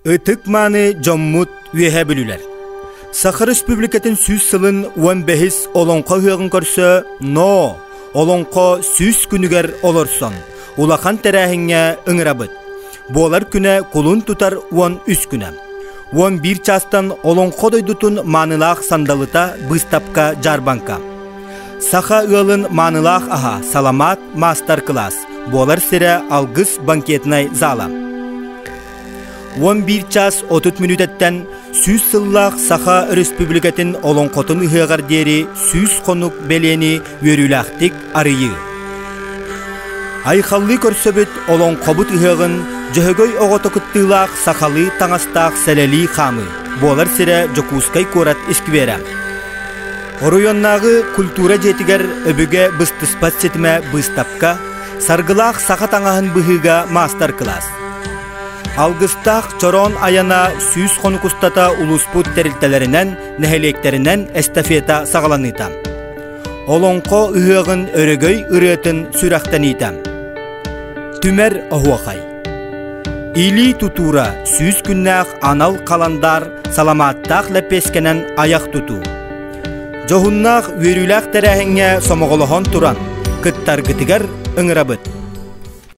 Ытык-мааны дьоммут үөһэ бүлүүлэр. Саха Республикатын сүүс сылын уон бэһис Олоҥхо ыһыаҕын көрсө Ноо Олоҥхо сүүс күнүгэр олорсон улахан тэрээһиҥҥэ ыҥырабыт. Буолар күнэ кулун тутар 13 күнэ. 11 чаастан Олоҥхо дойдутун маанылаах сандалыта быыстапка дьаарбаҥка. Саха ыалын маанылаах аһа саламаат маастар-кылаас буолар сирэ Алгыс банкетнай зала. 11 час 30 мүнүүтэттэн 100 сыллаах Саха Өрөспүүбүлүкэтин олоҥхотун ыһыаҕар диэри 100 хонук бэлиэни үөрүүлээхтик арыйыы. Айхаллыы көрсөбүт олоҥхобут ыһыаҕын Дьөһөгөй оҕото кыттыылаах сахалыы таҥастаах сэлэлии хаамыы буолар сирэ Дьокуускай куорат искверэ. Оройуоннааҕы культура дьиэтигэр өбүгэ быстыспат ситимэ быыстапка, саргылаах саха таҥаһын быһыыга маастар-кылаас. Алгыстаах чороон айана 100 хонук устата улууспут тэрилтэлэринэн, нэһилиэктэринэн эстафета саҕаланыыта. Олоҥхо ыһыаҕын өрөгөй ырыатын сүрэхтэниитэ. Түмэр оһуохай. Илии тутуура 100 күннээх анал халандаар саламааттаах лэппиэскэнэн айах тутуу. Дьоһуннаах үөрүүлээх тэрээһиҥҥэ сомоҕолоһон туран, кыттаргытыгар ыҥырабыт.